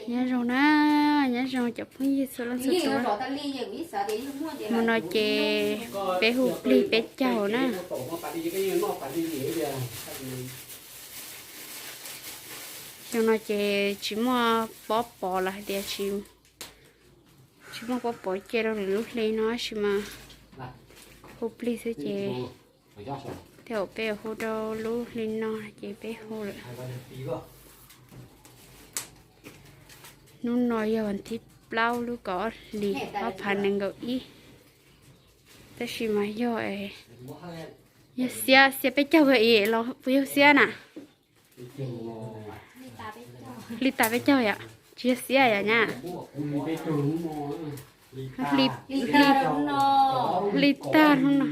Nyob zoo na, nyob zoo cov phooj ywg txhua leej txhua tus. Hmo no ces peb hu plig peb caug na. Xyoo no ces tsis muaj pob pov los hais tias tsis muaj pob pov cia rau lwm lub hli no tab sis mas hu plig xwb ces tej zaum peb yuav hu rau lub hli no ces peb hu lawm. Hnub no yog vas thib plaub lub kaum ob hlis ob phav nees nkaum ib, tab sis mas yog, yog xiab, xiab peb caug es los puas yog xiab na? Hli tas peb caug yom, tsis yog xiab yom nyab. Hli tag hnub no.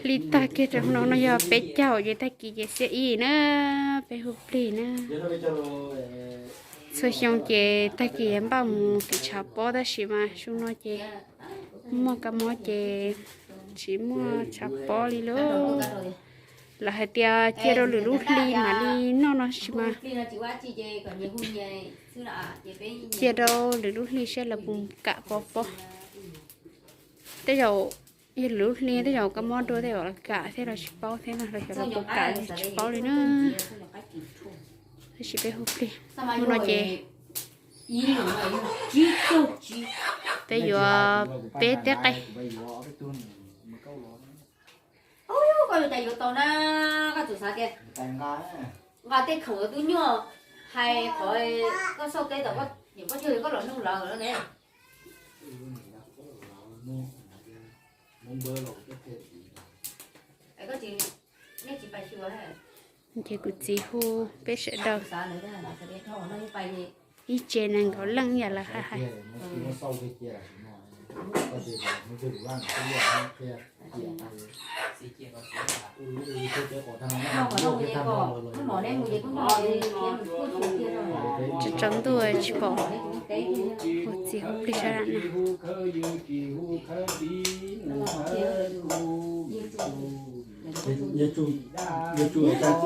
Hli tag kiag rau hnub no, no yog peb caug ces tag kis ces xiab ib na, peb hu plig na. Txhua xyoo ces tag kis npaj mus kev tshav pob tab sis mas xyoo no ces muaj kab mob ces tsis muaj tshav pob li lauj. Lawv hais tias cia rau lwm lub hli mam li noj no sis mas cia rau lwm lub hli saib lawv puas kam pov pob. Tej zaum yog lwm lub hli tej zaum kab mob dua tej zaum lawv kam thiab los tsis paub thiab no, los xyov lawv puas kam tsis paub li na. Tab sis peb hu plig, hnub no ces peb yuav peb teb qe. Koj yuav cas yuav tau na, koj txawm xav tias nqa tej khoom twb nyuaj, hais qhov koj xauj teb tom koj, koj los nug lawv ne. Ces kuv txiv hu peb sawv daws ib tsev nees nkaum leej ib yam lawv hais. Tsaus ntuj tsis pom, hu txiv hu plig sab na. Tsis tsaus ntuj tsaus.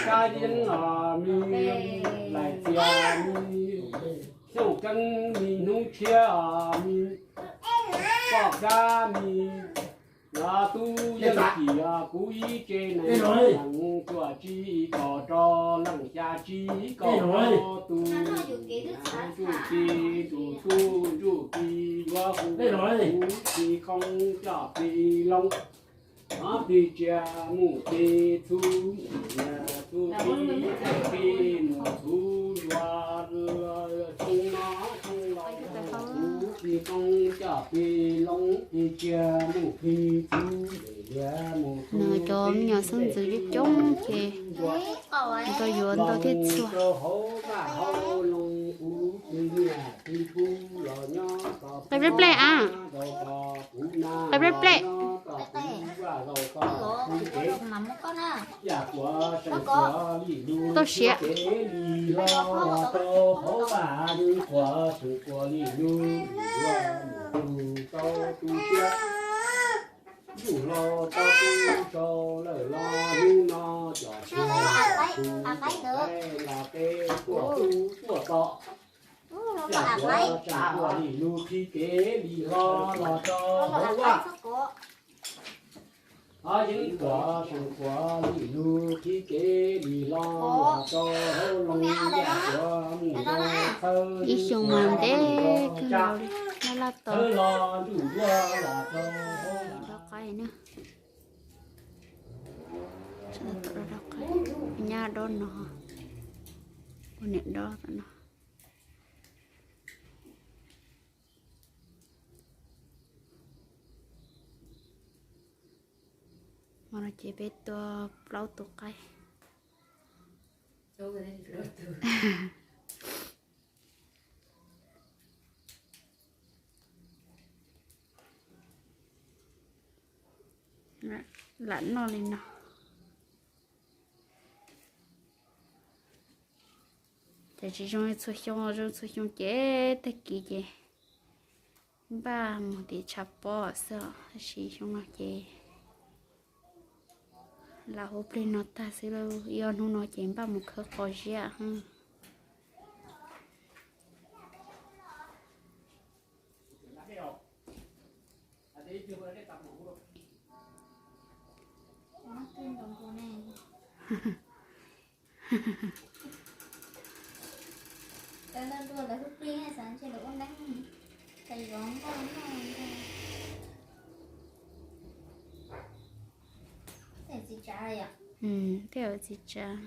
Kab yeeb os, me laim txias me, xyooj keeb me, hnub tshiab os me, poj dab me, yog tub yeej tim kuv ib tse neeg, leej cuaj tsib kaum rau, leej xya tsib kaum rau, tus ntsuj ci, tus tub ntsuj ci yuav hu kuv tsis koob coj plig loo. Ob plig tsiaj mus plig txhu, txhu plig, plig mus txhu yuav, txhoov no txhoov laus, kuv plig koob coj plig loo, plig tsiaj mus plig txhu, liaj mus txhu. Nws cov me nyuam xeeb ntxwv coob coob ces ntau yuav ntau thiaj txhua. Rau hauv vaj hauv loog, kuv plig nyiaj plig kub los nyob kom kuv na, kom kuv na, kom kuv vaj los kom kuv kev. Yam kuv seem kuv li lub kev li hlo los rau hauv vaj, kuv seem kuv li lub vaj mus tu tau tu siab. Ntsuj hlo tau tu sau lawm los hnub no cov tsheb tus tus qaib nqa peb tuaj ub tuaj tom. Yam kuv seem kuv li lub qhib kev li hlo los rau hauv vaj. Yeeb kuv seem kuv li lub qhib kev li hlo los rau hauv loog, yam kuv mus rau thawj ib xyoo mas ntev kawg nkaus li, laj laj tau rau qaib na. Nyab dob no, ua niam dob tom no. Hmo no ces peb tua plaub tus qaib. Lam noj li no. Ces tsis zoo txhua xyoo, zoo txhua xyoo ces tag kis ces npaj mus tim tshav pob xwb os, tab sis xyoo no ces lam hu plig no tag xwb lauj, ib ob hnub no ces npaj mus khawb qos ziab. Tej txiv tsav.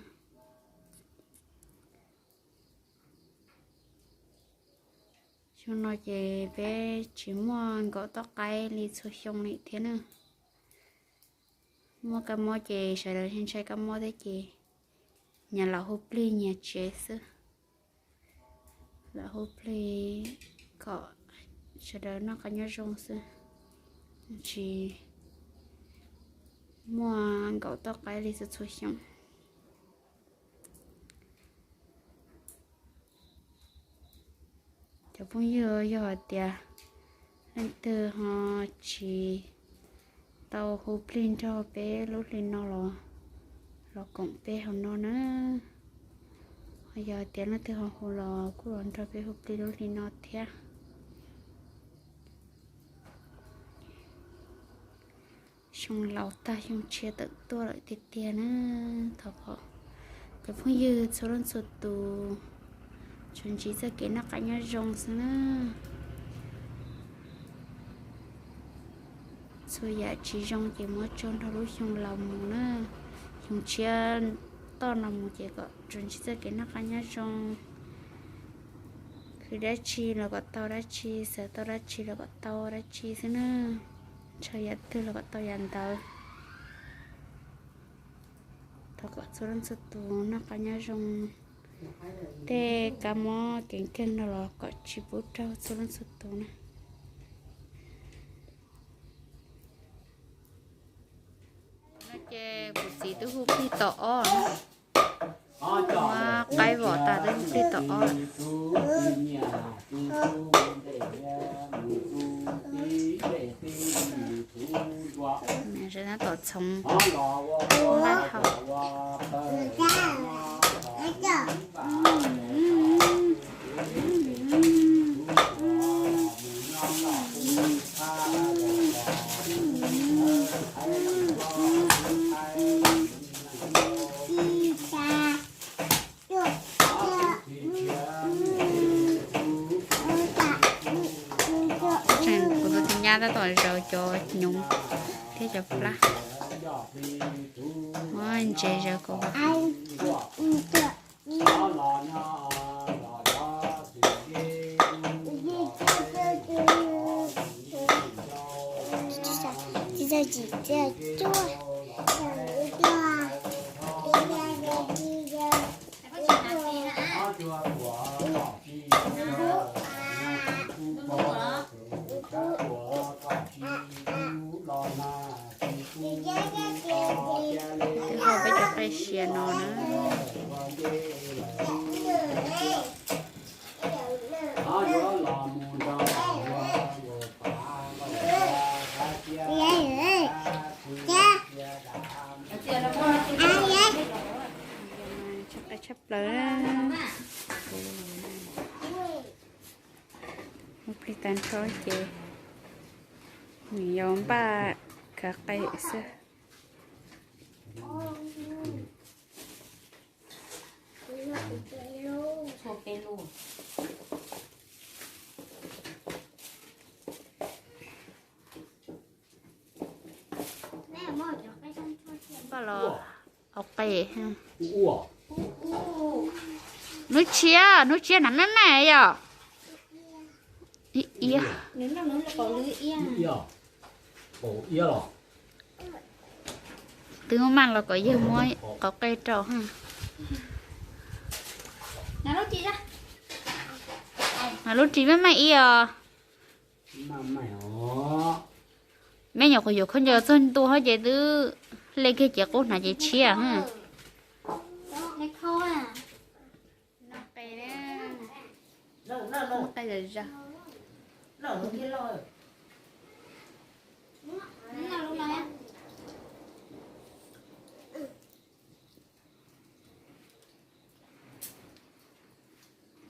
Xyoo no ces peb tsis muaj nkaum toj qaib li txhua xyoo li thiab na. Muaj kab mob ces sawv daws ntshai kab mob thiab ces nyias lam hu plig nyias tsev xwb. Lam hu plig kom sawv daws noj qab nyob zoo xwb, tsis muaj nkaum toj qaib li txhua txhua xyoo. Cov phooj ywg, yog hais tias leej twg ho tsis tau hu plig nrog peb lub hli no los, los koom peb hauv no na. Ho yog hais tias leej twg ho hu los kuj los nrog peb hu plig lub hli no thiab. Xyoo laus tag xyoo tshiab tawm tuaj lawm tiag tiag na. Thov kom cov phooj ywg txhua leej txhua tus tsuas ntsib txoj kev noj qab nyob zoo xwb na. Txhua yam tsis zoo ces muab tso nrog lub xyoo laus mus na. Xyoo tshiab toj no mus ces kom tsuas ntsib txoj kev noj qab nyob zoo. Khwv dab tsi los kom tau dab tsi, xav tau dab tsi los kom tau dab tsi xwb na. Ntshaw yam twg los kom tau yam ntawd. Thov kom txhua leej txhua tus noj qab nyob zoo, tej kab mob kev nkeeg no los kom tsis pub raug txhua leej txhua tus na. No ces kuv txiv twb hu plig tau ob, muab qaib vom tas twb hu plig tau ob. Tom txhoov nqaij hau. Tseem kuv tus txiv nyab tab tom zaws cov hnyuv thiab cov plab. Muab ntses zaws kom Twb hau peb cov qe siav no na. Tshaj qe tshaj plaws. Hu plig tag nrho ces nws yuav npaj kav qe xwb. Npaj los au qe. Hnub tshiab, hnub tshiab na me me yom. Ib iab. Twb maj los kom yawg muab qau qe rau ha. Mas lub ris maj maj ib os. Me nyuam qhuav yuav khaub ncaws txog ntua ces twb hle kiag ces qub hnav ces tshiab.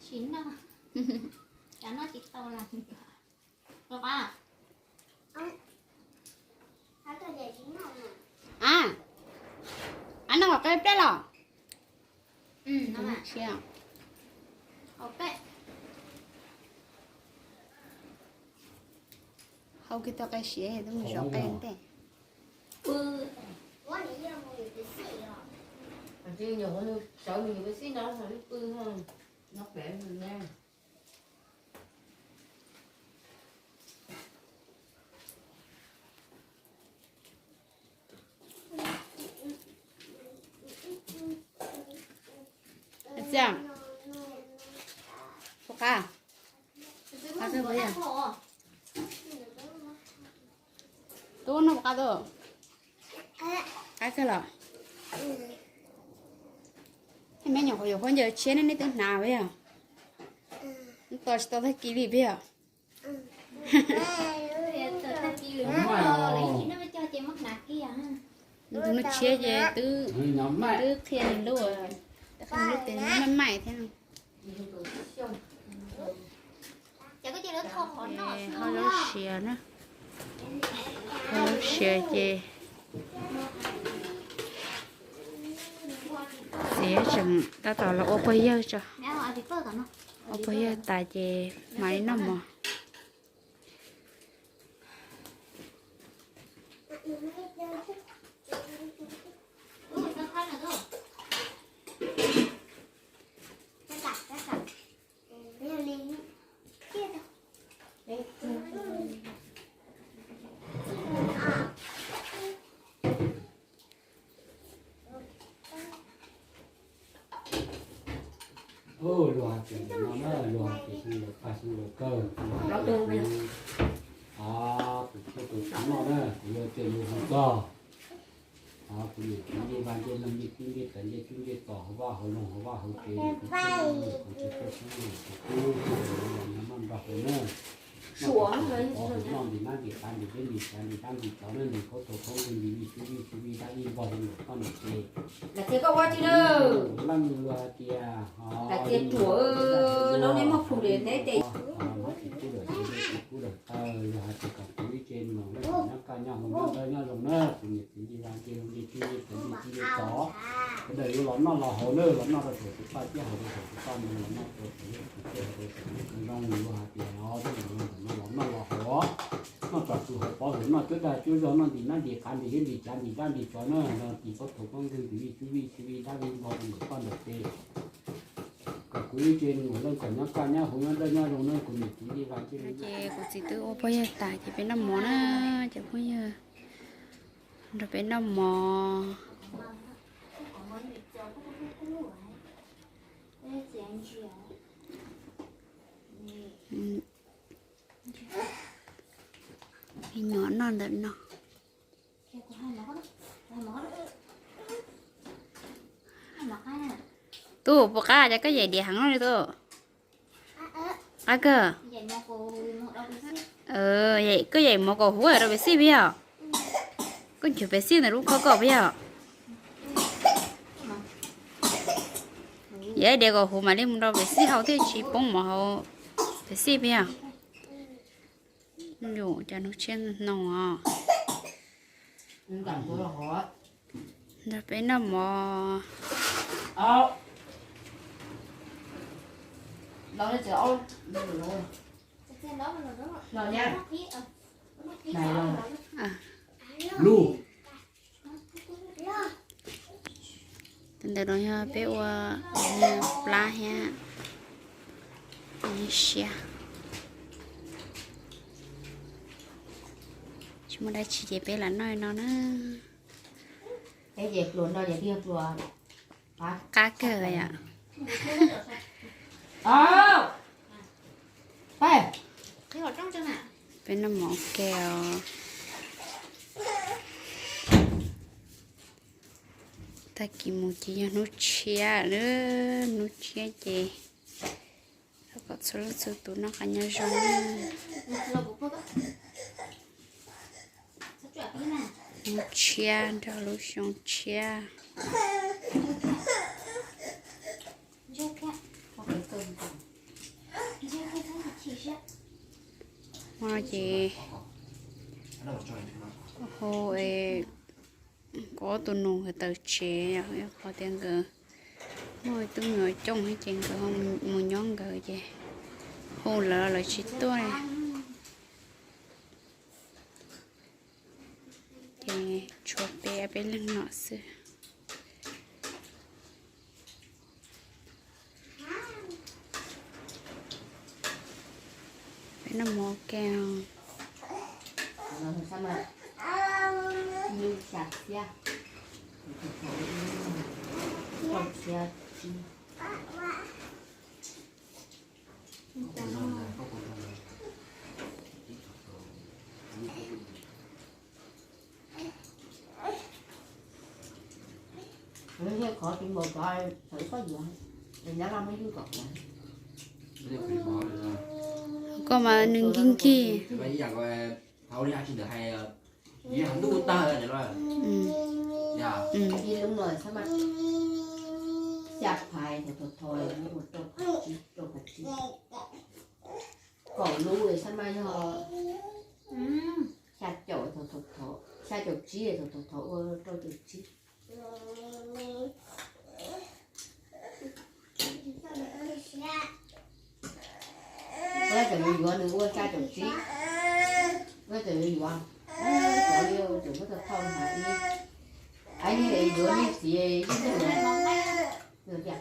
Tsis noj, cov noj tsis tau lawm. A, a noj kom qe plej los. Hau kiag tau qe siav twb mus zov qe ntej. Puas qab? Tub, noj puas qab tub? Qab kawg los? Tej me nyuam qhuav yuav khaub ncaws tshiab ne, nej twb hnav peb yog? Tos tsis tau tag kis li peb yog? Tus hnub tshiab ces twb, twb qhia nws lub, qhia nws lub tes maj maj thiab. Ho lub siav na, ho lub siav ces txiv tseem tab tom los ua pog yawg tso. Ua pog yawg tas ces mam li noj mov. Luag hais tias no na, luag hais tias xyoo laus kawg, luag hais tias kuv, tus thiab tus tsav noj na, kuv yuav cia yus hu txog. Kuv niam txiv ncej vaj ncej loog ncej teb ncej taws ncej tub ncej tog hauv vaj hauv loog hauv vaj hauv tsev, kuv tsis tub tub noj nrog haus na. Noj ntim nab ntim qav ntim deb ntim tsav ntim dab ntim tsov na, ntim khaub thuas khaub nqi ntim vij sub vij sub vij dab vij npog zoo nkauj toj ntim ces. Leej luag hais tias hmab tsis kub lawm ces tsis kub lawm taw, luag hais tias kom kuv ib tse nus leej kom nyob kaj nyob huv nyob dawb nyob zoo na, kuv niam txiv ncej vaj ncej loog ncej teb ncej taws ncej tub ncej tog, sawv daws yuav los noj los haus na, los noj rau saum tus toj thiab haus rau saum tus toj, mus los noj rau saum tus toj haus rau saum tus toj zoo, luag hais tias os, tej zaum no los noj los haus, noj tsom txu hauv pov hwm, noj cuab dag cuab zog, noj ntim nab ntim qav ntim deb ntim tsav ntim dab ntim tsov na, ntim khaub thuas khaub nqi ntim vij sub vij sub vij dab vij npog zoo nkauj toj ntim ces. Kom kuv ib tse nus leej kom nyob kaj nyob huv nyob dawb nyob zoo na, kuv niam txiv ncej vaj ncej loog. Ces kuv txiv twb ua pog yawg tas ces peb noj mov na, cov phooj ywg, nrog peb noj mov. Me nyuam noj ntawm no. Tub, puas qab cas koj yaim diam heev no li tub? Qab kawg. Koj yaim mov kom huv rau pem xij peb yog? Koj nchuav pem xij ntawm lub khob koj peb yog? Yaim diam kom huv mam li mus rau pem xij hau thiaj tsis poob mov hauv pem xij peb yog? Yus cov hnub tshiab hnoos os. Nrog peb noj mov. Tus ntawm no yog peb ua plab thiab siab. Tsis muaj dab tsi ces peb lam noj no na. Qab kawg yom. Peb noj mov ua ke os. Tag kis mus ces yog hnub tshiab lawm, hnub tshiab ces thov kom txhua leej txhua tus noj qab nyob zoo. Hnub tshiab nrog lub xyoo tshiab. Hmo ces hu kuv ob tug nus nkawd tawm tsev, yog qhov tias nkawd muaj ib tug me nyuam coob ces nkawd mus nyob nkawd ces hu lawv lawv tsis tuaj. Ces tshuav peb peb leeg no xwb. Peb noj mov ua ke. Koj mas nws nkig nkig. Kaum lub sab mas yog xya caum, xya caum tsib thaum thaum ua rau caum tsib. Ua tseem yuav nws ua xya caum tsib, ua tseem yuav, xyov li tseem muab tau thauj hais ib, yuav nej txiv ib tug,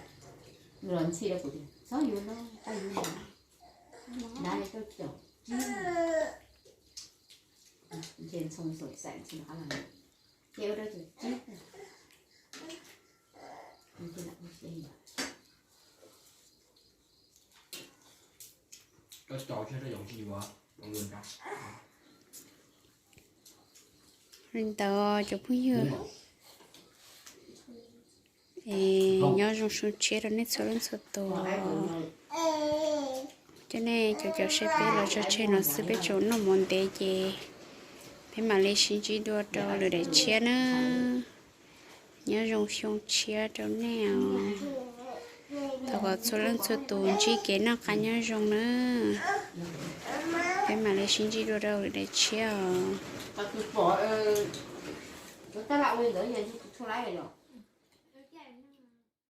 nws los ntxhi rau kuv tias txhob yuav no, koj yuav no, na rau caum tsib. Ntshe ntxhoo xaum xaim ntxhi rov qab los, ces ua rau caum tsib. Li ntawd cov phooj ywg, es nyob zoo xyoo tshiab rau nej txhua leej txhua tus. Cov nej cov caum saib peb los tso tseg no xwb, peb tseem noj mov ntev ces peb mam li sib ntsib dua rau lwm daim tshiab nawb. Nyob zoo xyoo tshiab rau nej os. Thov kom txhua leej txhua tus ntsib kev noj qab nyob zoo nawb. Peb mam li sib ntsib dua rau lwm daim tshiab os.